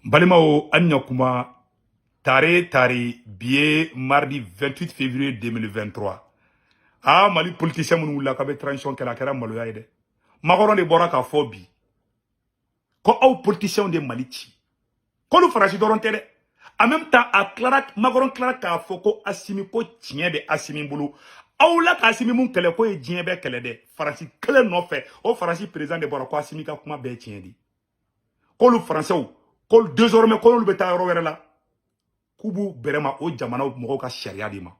Balimaw, an ɲakuma tare tare. Bi ye mardi 28 février 2023. Ah, Mali politicien minnu wulila k'a bɛ transition kɛlɛ, a kɛra maloya ye dɛ. Macron de bɔra k'a fɔ bi ko aw politiciens de Mali ci, k'olu Faransi dɔrɔn tɛ dɛ. En même temps, a tilara, Macron tilara k'a fɔ ko Assimi, ko tiɲɛ bɛ Assimi bolo. Aw la ka Assimi mun kɛlɛ, k'o ye diɲɛ bɛɛ kɛlɛ dɛ, Faransi kelen nɔfɛ. O Faransi président de bɔra ko Assimi ka kuma bɛɛ ye tiɲɛ de, k'olu Faransɛw ko désormais k'olu bɛ taa yɔrɔ wɛrɛ la, k'u b'u bɛrɛ ma o jamanaw mɔgɔw ka sariya de ma.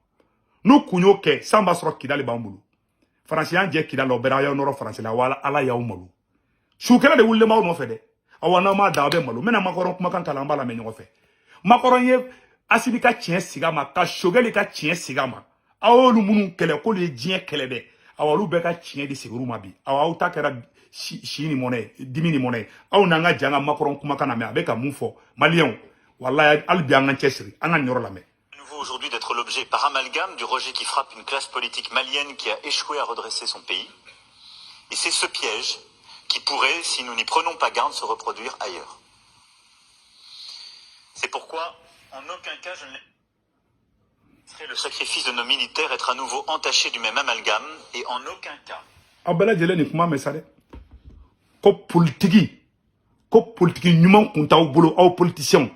N'u kun y'o kɛ san, b'a sɔrɔ Kidali b'an bolo. Faransi y'an jɛ Kidali la, o bɛɛ la, a y'aw nɔrɔ Faransi la wa. Ala y'aw malo. Sukɛlɛ de wulilen b'aw nɔfɛ dɛ. Awa, n'aw m'a da, aw bɛ malo. N bɛna Macron kumakan kalan, an b'a lamɛn ɲɔgɔn fɛ. Macron ye Assimi ka tiɲɛ sigi a ma, ka Choguel ka tiɲɛ sigi a ma. Aw y'olu minnu kɛlɛ, k'olu ye diɲɛ kɛlɛ dɛ. Awa, olu bɛɛ ka tiɲɛ de sigir'u ma bi. Awa, aw ta kɛra si ni mɔnɛ ye, dimi ni mɔnɛ ye. Aw n'an ka jɛ an ka Macron kumakan lamɛn, a bɛ ka mun fɔ Maliyɛnw. Walayi, hali bi an k'an cɛsiri, an ka nin yɔrɔ lamɛn. Nouveau aujourd'hui d'être l'objet par amalgame du rejet qui frappe une classe politique malienne qui a échoué à redresser son pays. Et c'est ce piège qui pourrait, si nous n'y prenons pas garde, se reproduire ailleurs. C'est pourquoi, en aucun cas, je ne laisserai le sacrifice de nos militaires être à nouveau entaché du même amalgame, et en aucun cas, Aw bɛɛ lajɛlen nin kuma mɛn sa dɛ, ko politiki, ko politiki ɲuman kun t'aw bolo, aw politiciens,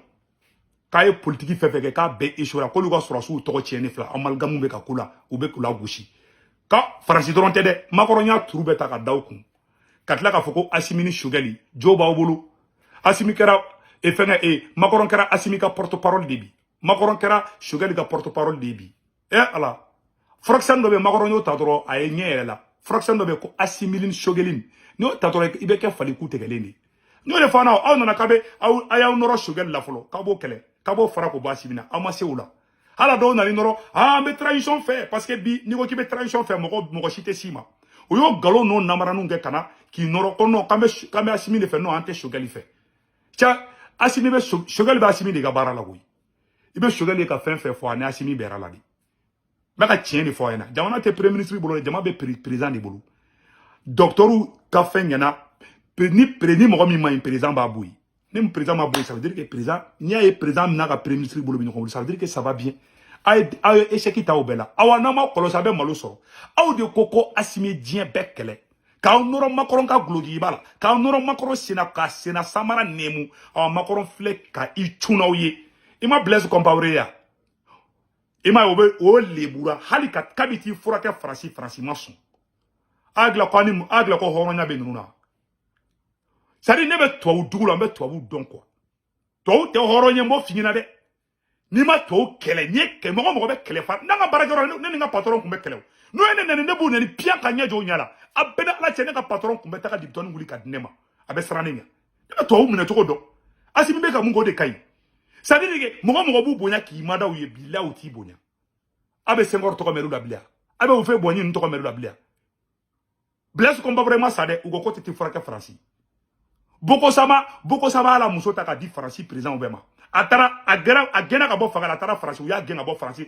k'a ye politiki fɛn fɛn kɛ, k'a bɛɛ échoué, k'olu ka sɔrɔsiw tɔgɔ tiɲɛni fila, amalgame bɛ ka k'u la, u bɛ k'u la gosi. Ka Faransi dɔrɔn tɛ dɛ, Macron y'a turu bɛɛ ta ka da u kun, ka tila k'a fɔ ko Assimi ni Choguel jo b'aw bolo. Assimi kɛra e fɛngɛ e Macron kɛra Assimi ka porte parole de bi, Macron kɛra Choguel ka porte parole de bi. E Ala, furakisɛ dɔ bɛ, Macron y'o ta dɔrɔn, a ye ɲɛ yɛrɛ la. Furakisɛ dɔ bɛ ko assimilin Choguelin, n'i y'o ta dɔrɔn, i bɛ kɛ faliku tigɛlen de ye. N'o de fana, aw nana k'a bɛ aw, a y'aw nɔrɔ Choguel la fɔlɔ, k'aw b'o kɛlɛ, k'aw b'o fara k'o bɔ Assimi na, aw ma se o la. Hala dɔw nana nɔrɔ, ah, an bɛ transition fɛ, parce que bi n'i ko k'i bɛ transition fɛ, mɔgɔ si tɛ s'i ma. O y'o nkalon n'o namaraninw kɛ ka na k'i nɔrɔ ko non, k'an bɛ Assimi de fɛ. Non, an tɛ Choguel fɛ. Cɛ, Assimi bɛ, Choguel bɛ Assimi de ka baara la koyi. I bɛ Choguel ye ka fɛn fɛn fɔ, a ni Assimi bɛnna la de. N bɛ ka tiɲɛ de fɔ a ɲɛna. Jamana tɛ premier ministre bolo dɛ, jama bɛ président de bolo. Docteur ka fɛn ɲɛna ni mɔgɔ min ma ɲi, président b'a bɔ yen. Ni président ma bɔ yen, ça veut dire que président, n'i y'a ye président n'a ka premier ministre bolo bɛ ɲɔgɔn bolo, ça veut dire que ça va bien. Aw ye échec ta o bɛɛ la. Awa, n'aw ma kɔlɔsi, a bɛ malo sɔrɔ. Aw de ko ko Assimi ye diɲɛ bɛɛ kɛlɛ, k'aw nɔrɔ Macron ka gulokiba la, k'aw nɔrɔ Macron senna, k'a senna samara nɛmu. Awa, Macron filɛ ka i cun aw ye. I ma Blaise Compaoré ya, i ma ye, o bɛ o lebura hali ka kabi t'i furakɛ Faransi, Faransi ma sɔn. A dilan ko ani a dilan ko hɔrɔnya bɛ ninnu na. C'est à dire, ne bɛ tubabu dugu la, n bɛ tubabu dɔn quoi. Tubabu tɛ hɔrɔn ye, n b'o f'i ɲɛna dɛ. N'i ma tubabu kɛlɛ, n'i ye kɛ mɔgɔ mɔgɔ bɛ kɛlɛ fa, n'an ka baarakɛyɔrɔ, ne ni n ka patron kun bɛ kɛlɛ o. N'o ye ne nɛni, ne b'u nɛni piyan ka ɲɛ jɔ u ɲɛ la. A bɛɛ ni Ala cɛ, ne ka patron kun bɛ taga dibitɔni wuli ka di ne ma, a bɛ siran ne ɲɛ. Ne bɛ tubabu minɛ cogo dɔn. Assimi bɛ ka mun kɛ, o de ka ɲi. C'est à dire que mɔgɔ mɔgɔ b'u bonya k'i mada u ye, bilahi, u t'i bonya. A bɛ Senghor tɔgɔ mɛn la bilen, a bɛ Houphouët-Boigny ninnu tɔgɔ mɛn la bilen. Blaise Compaoré ma sa dɛ, u ko ko tɛ furakɛ Faransi. Bokosama, Bokosama y'a la muso ta ka di Faransi président bɛɛ ma. A taara, a gɛnna, a gɛnna ka bɔ fanga la, a taara Faransi, u y'a gɛn ka bɔ Faransi,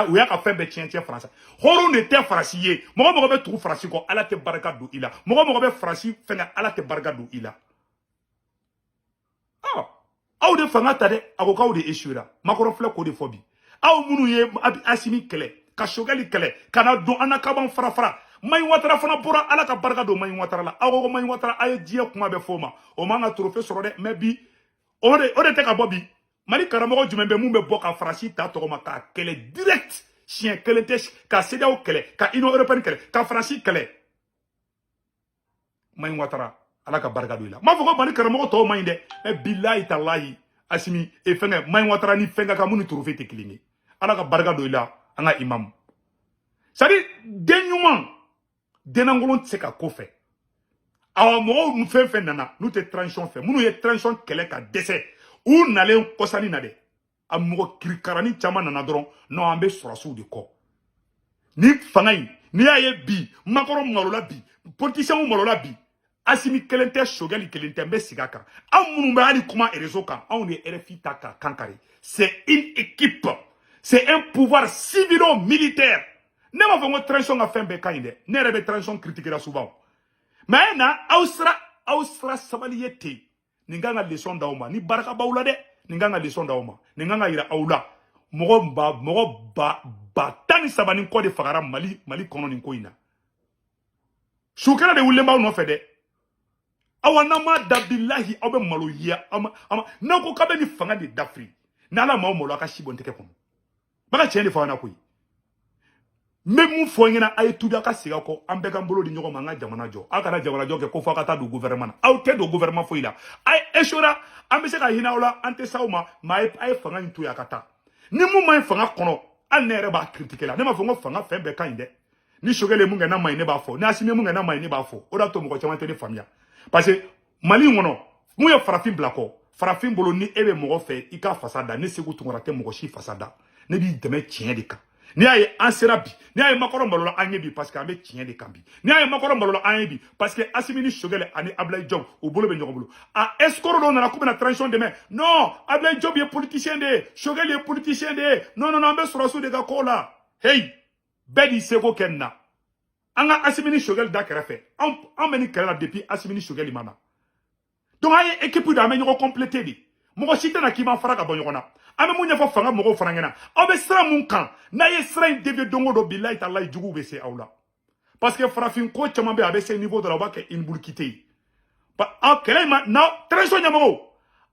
u y'a ka fɛn bɛɛ tiɲɛ tiɲɛ Faransi. Hɔrɔn de tɛ Faransi ye. Mɔgɔ mɔgɔ bɛ tugu Faransi kɔ, Ala tɛ barika don i la. Mɔgɔ mɔgɔ bɛ Faransi fɛngɛ, Ala tɛ barika don i la. Aw de fanga ta dɛ, a ko k'aw de échoué ra. Macron filɛ k'o de fɔ bi. Aw minnu ye Assimi kɛlɛ, ka Choguel kɛlɛ, ka na don an na kaban fara fara. Mayi Watara fana bɔra, Ala ka barika don Mayi Watara la. Aw ko ko Mayi Watara, a ye diɲɛ kuma bɛɛ fɔ o ma, o man ka trophée sɔrɔ dɛ. Mais bi, o de tɛ ka bɔ bi. Mali karamɔgɔ jumɛn bɛ mun bɛ bɔ ka Faransi ta tɔgɔ ma k'a kɛlɛ direct, siɲɛ kelen tɛ, ka CEDEAO kɛlɛ, ka Union européenne kɛlɛ, ka Faransi kɛlɛ? Mayi Watara, Ala ka barika don i la. N m'a fɔ ko Mali karamɔgɔ tɔw man ɲi dɛ, mais bilahi talahi, Assimi e fɛngɛ, Mayi Watara ni fɛngɛ ka mun ni trophée tɛ kelen ye. Ala ka barika don i la, an ka imam. C'est à dire, den ɲuman, denlankolon tɛ se ka ko fɛ. Awa, mɔgɔw fɛn fɛn nana n'u tɛ transition fɛ, minnu ye transition kɛlɛ ka dɛsɛ, u nalen kɔsani na dɛ, a mɔgɔ kirikarani caman nana dɔrɔn, non, an bɛ sɔrɔsiw de kɔ. Ni fanga in, n'i y'a ye bi Macron malola bi, politiciens malola bi, Assimi kelen tɛ, Choguel kelen tɛ, n bɛ segin a kan. Anw minnu bɛ hali kuma réseau kan, anw de ye RFI ta k'a kan kari. C'est une équipe, c'est un pouvoir civilo-militaire. Ne m'a fɔ n ko transition ka fɛn bɛɛ ka ɲi dɛ, ne yɛrɛ bɛ transition critiquer souvent, mais a ye na aw sira, aw sira sabali ye ten. Nin kan ka leçon d'aw ma. Ni barika b'aw la dɛ, nin kan ka leçon d'aw ma, nin kan ka yira aw la. Mɔgɔ ba 13 ni kɔ de fagara Mali kɔnɔ nin ko in na. Sukɛlɛ de wulilen b'aw nɔfɛ dɛ. Awa, n'aw ma da, bilahi, aw bɛ maloya. Aw ma n'aw ko k'aw bɛ nin fanga de dafiri, n'Ala m'aw malo, aw ka si bɔ n tɛgɛ kɔnɔ. N bɛ ka tiɲɛ de fɔ aw ɲɛna koyi. N bɛ mun fɔ n ɲɛna? A ye tubi, a ka segin aw kɔ, an bɛɛ k'an bolo di ɲɔgɔn ma, an ka jamana jɔ. Aw kana jamana jɔ kɛ ko fɔ aw ka taa don gouvernement na. Aw tɛ don gouvernement foyi la. A ye échouera, an bɛ se ka hinɛ aw la, an tɛ s'aw ma, mais a ye fanga in to yen a ka taa. Ni mun ma ɲi fanga kɔnɔ, hali ne yɛrɛ b'a critiquer la. Ne m'a fɔ n ko fanga fɛn bɛɛ ka ɲi dɛ. Ni Choguel ye mun kɛ n'a ma ɲi, ne b'a fɔ. Ni Assimi ye mun kɛ n'a ma ɲi, ne b'a fɔ. O de y'a to mɔgɔ caman tɛ ne faamuya, parce que Mali in kɔnɔ, mun ye farafin bila kɔ? Farafin bolo, ni e bɛ mɔgɔ fɛ, i ka fasa da. Ne Sékou Tounkara tɛ mɔgɔ si fasa da. Ne b'i dɛmɛ tiɲɛ de kan. N'i y'a ye an sera bi, n'i y'a ye Macron malola an ye bi, parce que an bɛ tiɲɛ de kan bi. N'i y'a ye Macron malola an ye bi, parce que Assimi ni Choguel ani Ablaye Diop, u bolo bɛ ɲɔgɔn bolo. A escroc dɔw nana k'u bɛna transition dɛmɛ. Non, Ablaye Diop ye politicien de ye, Choguel ye politicien de ye. Non, non, non, an bɛ sɔrɔsiw de ka ko la. Hey, bɛɛ n'i seko kɛ nin na. An ka Assimi ni Choguel da kɛrɛfɛ. An bɛ nin kɛlɛ la depuis Assimi ni Choguel ma na. Donc an ye équipe de, an bɛ ɲɔgɔn compléter de. Mɔgɔ si tɛna k'i ma fara ka bɔ ɲɔgɔn na. An bɛ mun ɲɛfɔ fanga mɔgɔw fana ɲɛna? Aw bɛ sira mun kan, n'a ye sira in dévier don o don, bilayi talayi, juguw bɛ se aw la, parce que farafin ko caman bɛ yen, a bɛ se niveau dɔ la, u b'a kɛ une boule ye. Aw kɛlɛ in ma na, transition ɲɛmɔgɔw,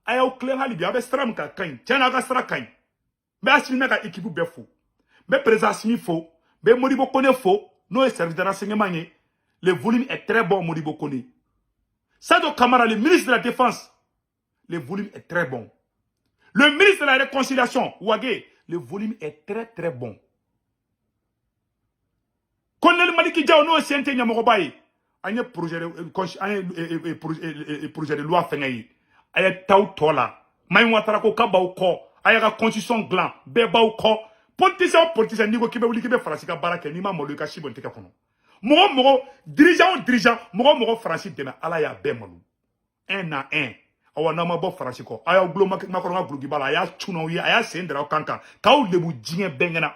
a y'aw tilen hali bi. A bɛ sira min kan, ka ɲi, tiɲɛ na, aw ka sira ka ɲi. N bɛ Assimi n'a ka équipe bɛɛ fo. N bɛ président Assimi fo, n bɛ Modibo Kone fo, n'o ye service de renseignement ye. Le volume est très bon. Modibo Kone, Sadio Kamara, le ministre de la Défense, le volume est très bon. Le ministre de la Réconciliation, Wagué, le volume est très très bon. Colonel Maliki Diaw, n'o ye CNT ɲɛmɔgɔba ye, an ye projet de an ye projet de loi fɛngɛ ye. A ye t'aw tɔ la. Mayi Ouattara ko k'a b'aw kɔ. A y'a ka constitution dilan, bɛɛ b'aw kɔ. Politicien o politicien, n'i ko k'i bɛ wuli k'i bɛ Faransi ka baara kɛ, n'i ma malo, i ka si bɔ n tɛgɛ kɔnɔ. Mɔgɔ mɔgɔ, dirigeant o dirigeant, mɔgɔ mɔgɔ Faransi dɛmɛ, Ala y'a bɛɛ malo un à un. Awa, n'aw ma bɔ Faransi kɔ, a y'aw gulo Macron ka gulokiba la, a y'a cun aw ye, a y'a sen dara aw kan kan k'aw lebu diɲɛ bɛɛ ɲɛna.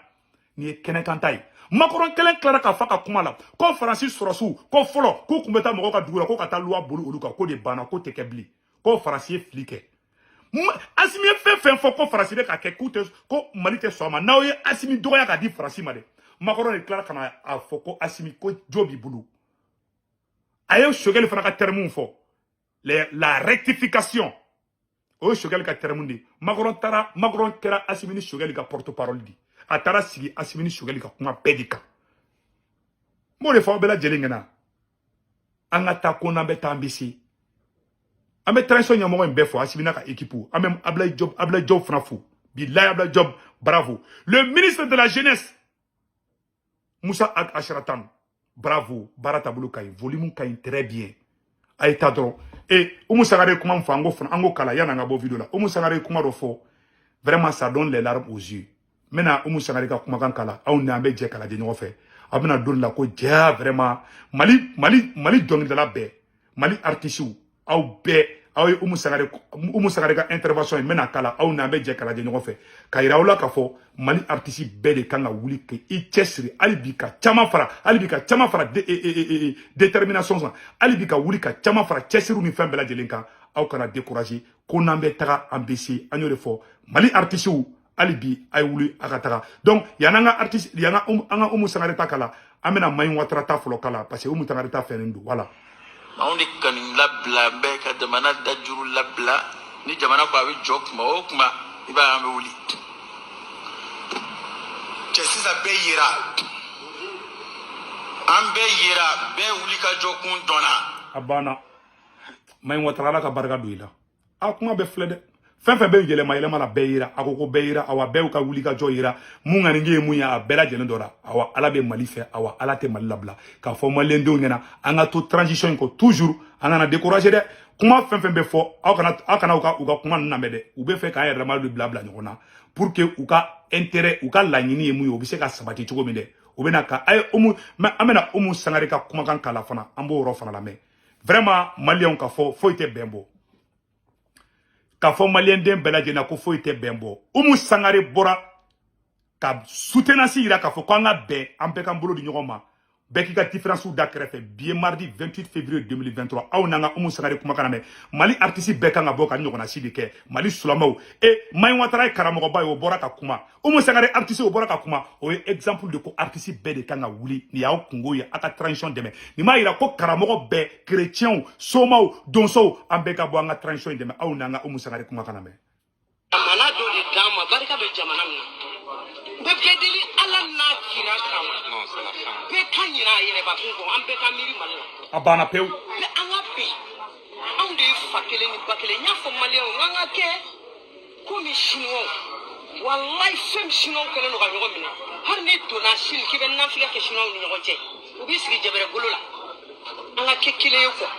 Nin ye kɛnɛkanta ye. Macron kelen tilara k'a fɔ ka kuma la ko Faransi sɔrɔsiw ko fɔlɔ k'u tun bɛ taa mɔgɔw ka dugu la ko ka taa loi boli olu kan, ko de banna, ko tɛ kɛ bilen, ko Faransi ye fili kɛ. Assimi ye fɛn fɛn fɔ ko Faransi bɛ ka kɛ, k'u tɛ, ko Mali tɛ sɔn a ma. N'aw ye Assimi dɔgɔya ka di Faransi ma dɛ. Macron de tilara ka na a fɔ ko Assimi ko jo b'i bolo. A ye Choguel fana ka terme fɔ, la rectification, o ye Choguel ka terme de ye. Macron taara, Macron kɛra Assimi ni Choguel ka porte parole di. A taara sigi Assimi ni Choguel ka kuma bɛɛ de kan. N b'o de fɔ aw bɛɛ lajɛlen ɲɛna. An ka taa ko n'an bɛ taa, an bɛ se. An bɛ transition ɲɛmɔgɔ in bɛɛ fo, Assimi n'a ka équipe. An bɛ Ablaye Diop, Ablaye Diop fana fo. Bilayi, Ablaye Diop, bravo. Le ministre de la Jeunesse, Moussa Ag Acharatoumane, bravo. Baara taabolo ka ɲi, volume ka ɲi, très bien. A ye taa dɔrɔn. E Oumou Sangaré ye kuma min fɔ, an ko fana, an ko kala yanni an ka bɔ vidéo la. Oumou Sangaré ye kuma dɔ fɔ, vraiment, ça donne les larmes aux yeux. N bɛna Oumou Sangaré ka kumakan kala, aw ni an bɛ jɛ k'a lajɛ ɲɔgɔn fɛ. A bɛna don la ko ja, vraiment, Mali dɔnkilidala bɛɛ, Mali artistes, aw bɛɛ, aw ye Oumou Sangaré, Oumou Sangaré ka intervention ye. N bɛna kala, aw ni an bɛ jɛ k'a lajɛ ɲɔgɔn fɛ, ka yira aw la k'a fɔ Mali artiste bɛɛ de kan ka wuli k'i cɛsiri hali bi, ka caman fara, hali bi ka caman fara détermination kan, hali bi ka wuli ka caman fara cɛsiriw ni fɛn bɛɛ lajɛlen kan. Aw kana décourager ko n'an bɛ taga, an bɛ se. An y'o de fɔ, Mali artistes, hali bi a ye wuli a ka taga. Donc yan'an ka artiste, yan'an an ka Oumou Sangaré ta kala, an bɛna Mayi Ouattara ta fɔlɔ kala, parce que Oumou Sangaré ta fɛnnen don, voilà. Anw de kanu labila bɛɛ ka jamana dajuru labila. Ni jamana ko a bɛ jɔ kuma o kuma, i b'a ye an bɛ wuli. Cɛ, sisan bɛɛ yera, an bɛɛ yera, bɛɛ wuli ka jɔ kun dɔnna. A banna. Mayi Ouattara, Ala ka barika don i la. A kuma bɛ filɛ dɛ. Fɛn fɛn bɛ yɛlɛma yɛlɛma la, bɛɛ yera. A ko ko bɛɛ yera. Awa, bɛɛ y'u ka wuli ka jɔ yira. Mun ŋaniye ye mun ye, a bɛɛ lajɛlen dɔra. Awa, Ala bɛ Mali fɛ. Awa, Ala tɛ Mali labila. K'a fɔ maliyɛndenw ɲɛna, an ka to transition in kɔ toujours, an kana décourager dɛ. Kuma fɛn fɛn bɛ fɔ, aw kana u ka kuma ninnu lamɛn dɛ. U bɛ fɛ k'an yɛrɛ dama de bila bila ɲɔgɔn na pour que u ka intérêt, u ka laɲini ye mun ye, u bɛ se ka sabati cogo min dɛ. U bɛna ka a ye Oumou, mais an bɛna Oumou Sangaré ka kumakan k'a la fana, an b'o yɔrɔ fana lamɛn. Vraiment, maliyɛnw, ka fɔ foyi tɛ bɛn bɔ, k'a fɔ maliyɛnden bɛɛ lajɛlen na ko foyi tɛ bɛn bɔ. Oumou Sangaré bɔra ka soutenance yira k'a fɔ ko an ka bɛn, an bɛɛ k'an bolo di ɲɔgɔn ma. Bɛɛ k'i ka différence da kɛrɛfɛ. Bi ye mardi 28 février 2023. Aw n'an ka Umu Sangare kumakan na mɛn. Mali artiste bɛɛ kan ka bɔ ka ɲɔgɔnna si de kɛ. Mali sulamaw e Mayi Watara ye karamɔgɔba ye, o bɔra ka kuma. Umu Sangare artiste, o bɔra ka kuma. O ye exemple de ko artiste bɛɛ de kan ka wuli. Nin y'aw kungo ye, aw ka transition dɛmɛ. Nin b'a yira ko karamɔgɔ bɛɛ, chrétiens, somaw, donsow, an bɛɛ ka bɔ an ka transition in dɛmɛ. Aw n'an ka Umu Sangare kumakan na mɛn. Jamana dɔ de d'an ma, barika bɛ jamana min na. N bɛ bɛɛ deli Ala n'a kira kama, bɛɛ ka ɲinɛ a yɛrɛbakun kɔ, an bɛɛ ka miiri Mali la. A banna pewu. Bɛɛ an ka bɛn, anw de ye fa kelen ni ba kelen. N y'a fɔ Maliyɛnw, n k'an ka kɛ komi Siniwaw. Walayi, fɛn min Siniwaw kɛlen don ka ɲɔgɔn minɛ, hali n'i donna Sini k'i bɛ nafigiya kɛ Siniwaw ni ɲɔgɔn cɛ, u b'i sigi jɛbɛrɛ golo la. An ka kɛ kelen ye kuwa.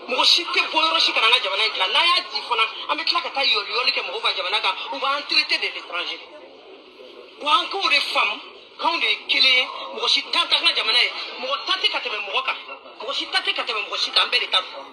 Mɔgɔ si tɛ bɔ yɔrɔ si ka na an ka jamana in dilan. N'an y'a di fana, an bɛ tila ka taa yɔli yɔli kɛ mɔgɔw ka jamana kan, u b'an traité de l'étranger. Wa an k'o de faamu k'anw de ye kelen ye. Mɔgɔ si tan t'an ka jamana ye, mɔgɔ ta tɛ ka tɛmɛ mɔgɔ kan, mɔgɔ si ta tɛ ka tɛmɛ mɔgɔ si kan, an bɛɛ de ta don.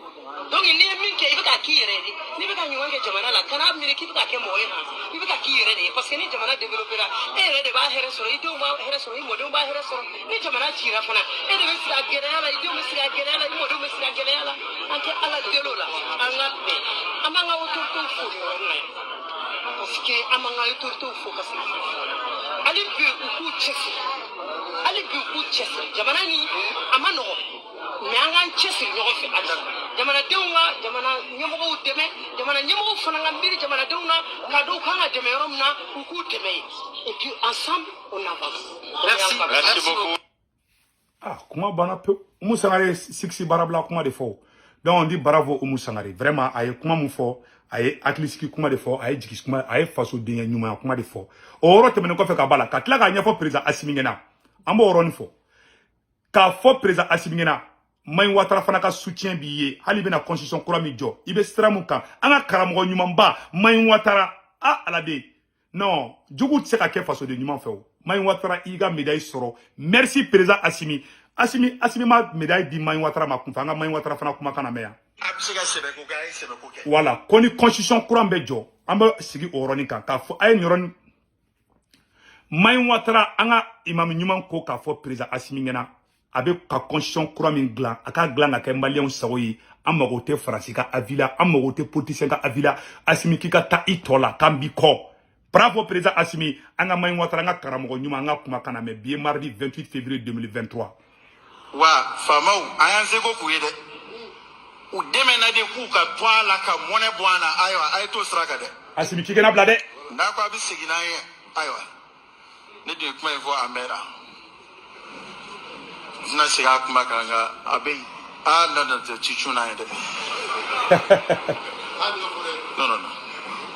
Donc n'i ye min kɛ, i bɛ k'a k'i yɛrɛ ye. N'i bɛ ka ɲuman kɛ jamana la, kana miiri k'i bɛ k'a kɛ mɔgɔ ye han, i bɛ ka k'i yɛrɛ de ye, parce que ni jamana développé la, e yɛrɛ de b'a hɛrɛ sɔrɔ, i denw b'a hɛrɛ sɔrɔ, i mɔdenw b'a hɛrɛ sɔrɔ. Ni jamana cira fana, e de bɛ sigi a gɛlɛya la, i denw bɛ sigi a gɛlɛya la, i mɔdenw bɛ sigi a gɛlɛya la. An tɛ Ala deli o la, an ka bɛn. An b'an ka autorités fo nin yɔrɔnin na yan, parce que an b'an ka autorités fo ka segin. Hali bi u k'u cɛsiri, hali bi u k'u cɛsiri. Jamana ni a ma nɔgɔn, mais an k'an cɛsiri ɲɔgɔn fɛ halisa. Jamanadenw ka jamana ɲɛmɔgɔw dɛmɛ, jamana ɲɛmɔgɔw fana ka miiri jamanadenw na k'a dɔn u kan ka dɛmɛ yɔrɔ min na, u k'u dɛmɛ yen, et puis ensemble on avance. Merci. Merci beaucoup. Ah, kuma banna pewu. Umu Sangare ye siksi baarabila kuma de fɔ. Donc on dit bravo Umu Sangare. Vraiment, a ye kuma mun fɔ, a ye hakilisigi kuma de fɔ, a ye jigi kuma, a ye fasodenya ɲumanya kuma de fɔ. O yɔrɔ tɛmɛnen kɔfɛ ka b'a la, ka tila k'a ɲɛfɔ président Asimi ɲɛna, an b'o yɔrɔnin fɔ k'a fɔ président Asimi ɲɛna. Mayi Watara fana ka soutien b'i ye, hali i bɛna constitution kura min jɔ, i bɛ sira mun kan. An ka karamɔgɔ ɲumanba Mayi Watara, a ala de non, jugu tɛ se ka kɛ fasoden ɲuman fɛ. O Mayi Watara, i ka médaille sɔrɔ. Merci président Asimi. Asimi, Asimi ma médaille di Mayi Watara ma kunfɛ. An ka Mayi Watara fana kumakan na mɛn yan. A bɛ se ka sɛbɛko kɛ, a ye sɛbɛko kɛ. Voilà, ko ni constitution kura bɛ jɔ, an bɛ sigi o yɔrɔnin kan k'a fɔ a ye nin yɔrɔnin. Mayi Watara, an ka imamu ɲuman, ko k'a fɔ président Asimi ɲɛna, a bɛ ka constitution kura min dilan, a k'a dilan ka kɛ Maliyɛnw sago ye. An mago tɛ Faransi ka avis la, an mago tɛ politicien ka avis la. Asimi, k'i ka taa i tɔ la, k'an b'i kɔ. Bravo président Asimi. An ka Mayi Watara, an ka karamɔgɔ ɲuman, an ka kumakan na mɛn. Bi ye mardi 28 février 2023. Wa faamaw, an y'an seko k'u ye dɛ. U dɛmɛna de k'u ka to a la ka mɔnɛ bɔ an na. Ayiwa, a ye t'o sira kan dɛ. Asimi, k'i kana bila dɛ. N'a ko a bɛ segin n'an ye, ayiwa, ne dun ye kuma in fɔ a mɛnna, n tɛna segin a kuma kan, nka a bɛ yen. Aa, non non, ci cun n'an ye dɛ. Non non non,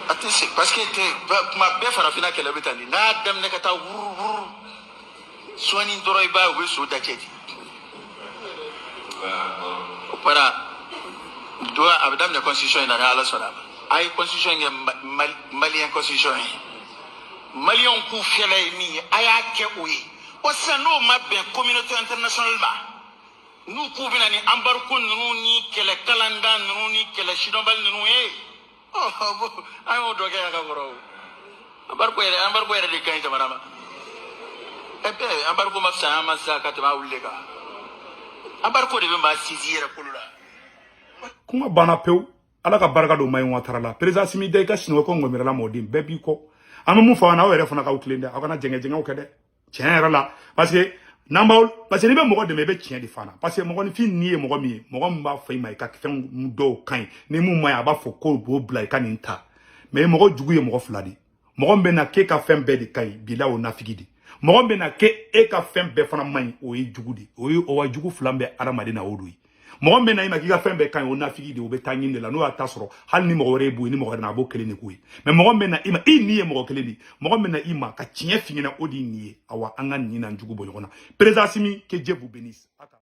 a tɛ se, parce que tɛ kuma bɛɛ. Farafinna kɛlɛ bɛ taa nin n'a y'a daminɛ ka taa wuru wuru sɔɔni dɔrɔn, i b'a ye u bɛ so da cɛ di. O kumana don a bɛ daminɛ constitution in na, ni Ala sɔnna a ma. A ye constitution in kɛ Malien constitution ye, Maliyɛnw k'u fɛla ye min ye, a y'a kɛ o ye. Wa sisan n'o ma bɛn communauté internationale ma, n'u k'u bɛna ni embargo ninnu ni kɛlɛ kalanda ninnu ni kɛlɛ sidɔnbali ninnu ye, ɔ an y'o dɔ kɛ yan ka kɔrɔ. O embargo yɛrɛ, embargo yɛrɛ de ka ɲi jamana ma. Ɛ bɛɛ, embargo ma fisaya an ma sisan ka tɛmɛ a wuli kan. Embargo de bɛ maa sinsin yɛrɛ kolo la. Kuma banna pewu. Ala ka barika don Mayi Watara la. Président Asimi, da i ka sinɔgɔ ko ŋɔmirala mɔden bɛɛ b'i kɔ. An bɛ mun fɔ an na, aw yɛrɛ fana k'aw tilen dɛ, aw kana jɛngɛ jɛngɛw kɛ dɛ, tiɲɛ yɛrɛ la. Parce que n'an b'aw, parce que n'i bɛ mɔgɔ dɛmɛ, i bɛ tiɲɛ de fana, parce que mɔgɔninfin n'i ye mɔgɔ min ye, mɔgɔ min b'a fɔ i ma i ka fɛn dɔw ka ɲi, ni mun ma ɲi, a b'a fɔ k'o b'o bila i ka nin ta. Mais mɔgɔ jugu ye mɔgɔ fila de: mɔgɔ min bɛ na k'e ka fɛn bɛɛ de ka ɲi, bila o nafigi de; mɔgɔ min bɛ na k'e e ka fɛn bɛɛ fana man ɲi, o ye jugu de. O ye o wa jugu fila bɛ adamaden na, o de ye. Mɔgɔ min bɛ na i ma k'i ka fɛn bɛɛ ka ɲi, o nafigi de, o bɛ taa ɲini de la. N'o y'a ta sɔrɔ, hali ni mɔgɔ wɛrɛ ye bo ye, ni mɔgɔ wɛrɛ na, a b'o kelen de k'o ye. Mais mɔgɔ min bɛ na i ma, i ni ye mɔgɔ kelen de ye, mɔgɔ min bɛ na i ma ka tiɲɛ f'i ɲɛna, o de y'i nin ye. Awa, an ka nin n'an jugu bɔ ɲɔgɔn na. Président Assimi, que Dieu vous bénisse.